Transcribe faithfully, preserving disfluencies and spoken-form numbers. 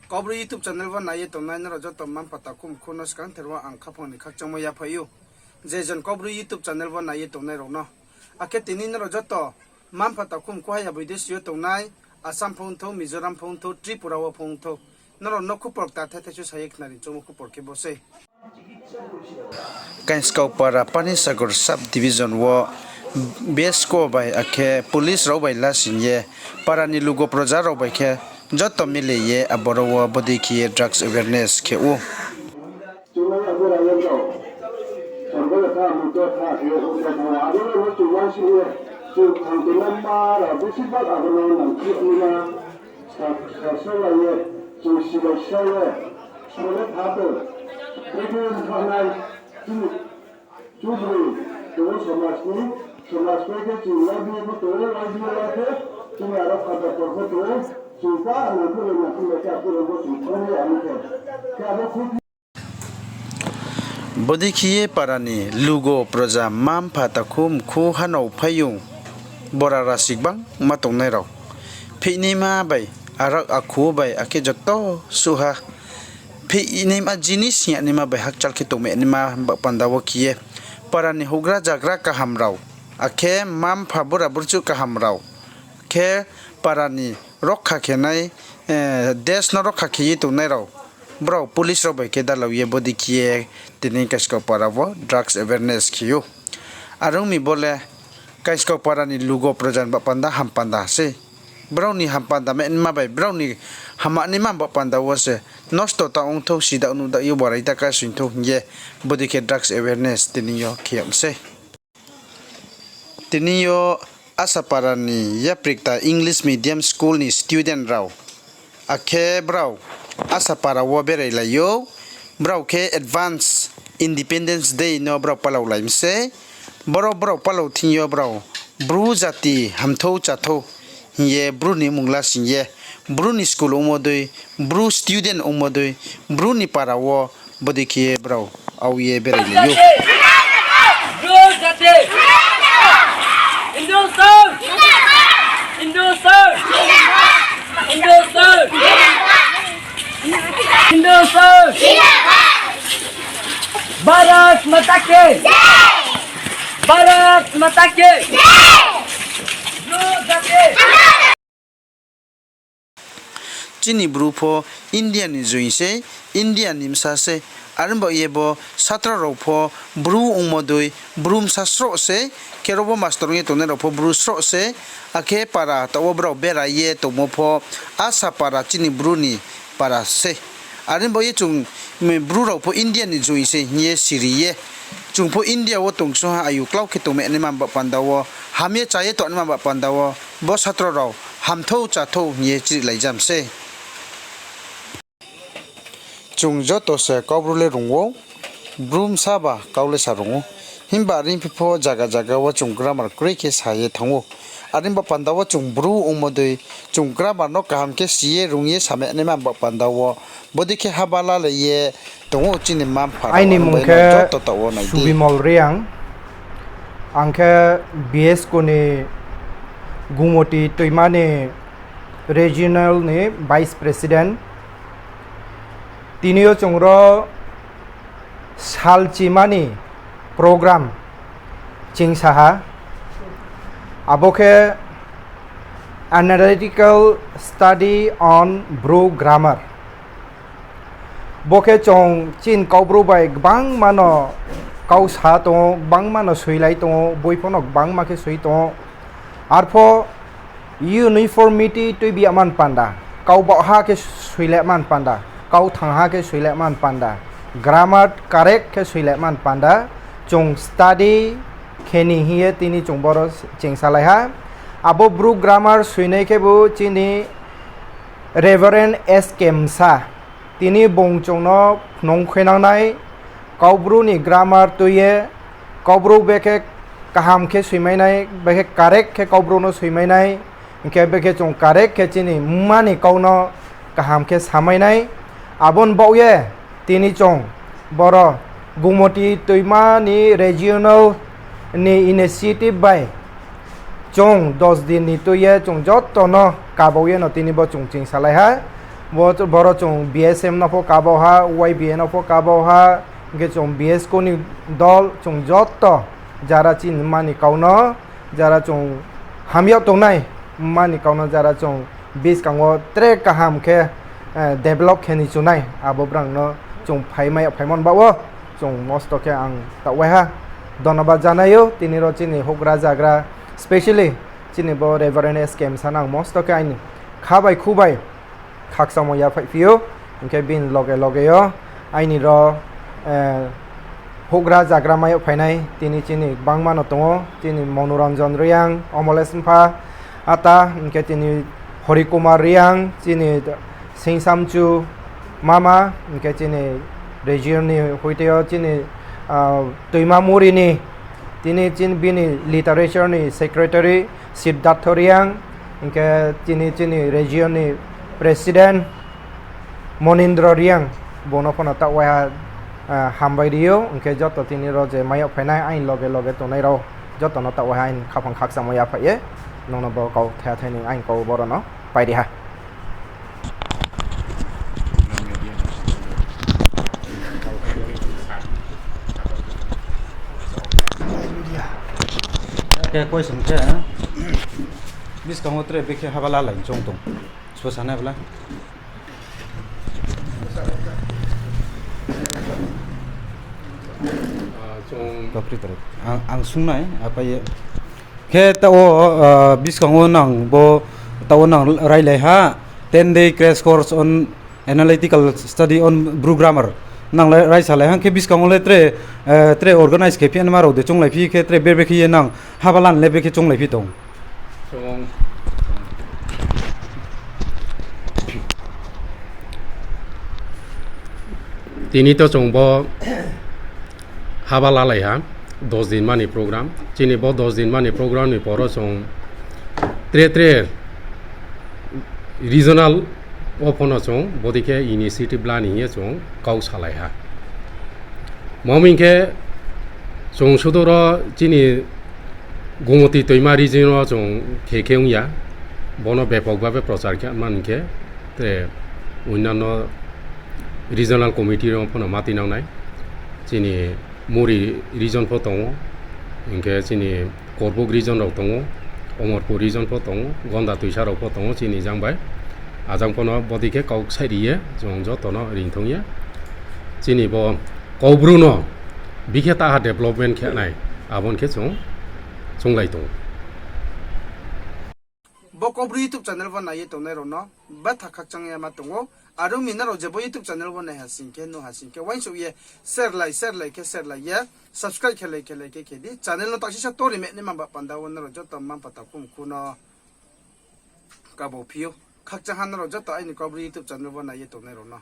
Kaubru YouTube channel wo nai ye tongnai nrao joto mma-mpha takhu mkhu no skangther wo ang khaphang ni khakchangmo yaphai ou. Je jon Kaubru YouTube channel wo nai ye tongnai rao no. Akhe tini nrao joto mma-mpha takhu mkhu haya boidesi yo tongnai, Assam pho ongthou, Mizoram pho ongthou, Tripura wo pho ongthou, nrao no khupor kta thai thai su sa ye khnari choungmo khupor khe bo sei. Kaiskau para Panisagar sub division wo BSCO bai akhe police rao bai lasing ye para ni lugo proja rao bai khe joto mile ye aboro wo bodei khe ye drugs awareness khe ou. Chung no abo rayang rao sorgo le tha, muto tha khe ongkha tha, abo no chung uansing ye, chung thang tongma rao bisi bak abo no nangkhi nima, sa-, sasao lai ye, chung sibai sa ye, sole tha tong. Brekhe khanai, chini chudri tong ou somaj ni, somaj pai khe chung labi bo tong ou, labi la khe, chini aro phatar por pho tong ou, chung ta nangkhu le nangkhu le khe abo rao bo chung thang ye ani khe. Khe abo khubi Bodei khe ye para ni lugo proja mma-mpha takhu mkhu hanao phaiyong bora rasi gbangma tongnai rao, phihnaima bai, arak akhu bai, akhe joto suh ha phihnaima jinis hing ya naima bai hakchal khe tongmai naima ba panda wo khe ye para ni houhgra zagra kaham rao, akhe mma-mpha bura burchuh kaham rao, khe para ni rokha khe nai, eh, des no rokha khe ye tongnai rao, brao police rao bai khe dalao ye bodei khe ye tini Kaiskau para wo drugs awareness khe ou. Are ong mi bo le Kaiskau para ni lugo proja ni ba panda ham panda sei. Brao ni ham panda mai naima bai, brao ni hamma naima ba panda wo se nosto ta ongthou, sida nuh da ye borai ta kasoingthou hing ye bodei khe drugs awareness tini yo khe yag sei. Tini yo Asapara ni yapri kta English medium school ni student rao, akhe brao Asapara wo berailai ou, brao khe Advance Independence Day no brao palaulai mi sei. Boro brao palau thing yo brao Bru jati hamthou chathou hing ye Bru ni mmung lasing ye, Bru ni school ongmo dei, Bru student ongmo dei, Bru ni para wo bodei khe ye brao au ye berailai ou. Bharat Mata Ki! Bharat Mata Ki! Chini Bru pho India ni join sei, India ni bsa sei. Are ong ba ye bo satro rao pho Bru ongmo dei, Bru bsa sroh sei, khe ro bo mastor ong ye tongnai rao pho Bru sroh sei, akhe para taoh wo brao berai ye tongmo pho Asapara chini Bru ni para sei. Are ong ba ye chung Bru rao pho India ni join sei hing ye siri ye, chung pho India wo tongsong ha ayu klau khe tongmai naima ba panda wo, ham ye cha ye tongnaima ba panda wo, bo satro rao hamthou chathou hing ye chirihlai jam sei. Chung joto se Kaubru le rung ou, Bru bsa ba kau le sa rung ou. Himba are phi pho zaga zaga wo chung grammar kroi khe sa ye thanng ou. Are ba panda wo chung Bru ongmo dei, chung grammar no kaham khe si ye rung ye samai naima ba panda wo, bodei khe haba lalai ye tong ou chini mma-mpha rao. Aini mmung khe joto taoh wo nai di. Subimol Reang. Ang khe BSCO ni Gumoti Toima ni regional ni vice president. Tini yo chung ro salchima ni program chingsa ha. Abo khe Analytical Study on Bru Grammar. Bo khe chung chini Kaubru bai gbangma no kau sa tong ou, gbangma no soilai tong ou, boi pho no gbangma khe soi tong ou. Arpho uniformity tuibi ya man panda, kau baohha khe soilai man panda, kau thangha khe soilai man panda, grammar correct khe soilai man panda, chung study khe ni hing ye tini chung boro chingsalai ha. Abo Bru grammar soinai khebu chini Reverend S K Msa, tini bung chung no phnung khuinang nai, Kaubru ni grammar tui ye, Kaubru bekhe kaham khe soimai nai, bekhe correct khe Kaubru no soimai nai, hing khe bekhe chung correct khe chini mma ni kau no kaham khe samai nai. Abo ni baoh ye tini chung boro Gumoti Toima ni regional ni initiative bai chung dos din ni tui ye chung joto no kabau ye no tini bo chung chingsalai ha. Bo, boro chung B S M no pho kabo ha, Y B A no pho kabo ha, hingkhe chung B S K ni dol chung joto jara chini mani kau no, jara chung hamyag tongnai mani kau no, jara chung buskang wo tre kaham khe, eh, develop khe ni chunai, abo brang no chung phaimai phaimon ba wo chung mosto khe ang taoh wai ha. Dhonnobad janai ou tini ro chini houhgra jagra, specially chini bo Reverend S K Msa no ang mosto khe aini kha bai khu bai khakchangmo yaphaih phi ou, hingkhe bini loge loge yo aini ro, eh, houhgra jagra mai yag phainai tini chini gbangma no tong ou, chini Monoranjan Reang, Omoles Mpha, ata, hingkhe chini Hori Kumar Reang, chini Singsamchu Mama, hingkhe chini region ni hoite yo chini, ah, Toima Muri ni, tini chini bini literature ni secretary Siddhartho Reang, hingkhe chini, chini region ni president Monindra Reang, bung no pho no taoh wai ha, ah, hambai ri ou, hingkhe joto tini ro je mai yag phainai aini loge loge tongnai rao, joto no taoh wai ha aini khaphang khakchangmo yaphaih ye, nung no bo kau thaiha thai ni aini kau boro no pai ri ha. Khe question khe, buskang wo tre bekhe haba lalai choung tong, sbo sanai bla. Ang, ang sungnai, apai ye. Khe taoh wo, ah, buskang wo nang bo, taoh wo nang railai ha, ten day crash course on analytical study on Bru grammar. Nang le raisa lai ha, khe buskang wo le tre, eh, tre organize khe phi anma rao de chounglai phi khe tre ber bekhe ye nang haba lan le bekhe chounglai phi tong. Tini to chung bo haba lalai ha, dos din mani program. Chini bo dos din mani program ni poro chung tre tre regional wo pho no chung bodei khe initiative la ni hing ye chung kau salai ha. Mamo hing khe chung sudu ro chini Gumoti Toima region wo chung khe khe ong ya, bono bepok babe prochar khe man khe, tre onyanno regional committee rao pho no ma tinang nai. Chini Muri region pho tong ou, hing khe chini Korbuk region rao tong ou, Omorpur region pho tong ou, Gonda Toisa rao pho tong ou chini jang bai. Ajang pho no bodei khe kau ksaih ri ye, chung joto no ringthong ye. Chini bo Kaubru no bikhe taha development khe nai, abo ni khe chung chounglai tong ou. Bo Kaubru YouTube channel bo nai ye tongnai rao no betha khakchang ye ma tong ou. Are ong mi nrao je bo YouTube channel bo nai ha sing khe, nuh ha sing khe, uaingsouh ye share lai, share lai khe share lai ye, subscribe khe lai khe lai khe khe di. Channel no taksisa tori me nai ma ba panda wo nrao joto mma mpha takhu mkhu no kabo phi ou. Khakchang ha nrao joto aini Kaubru YouTube channel bo nai ye tongnai rao no.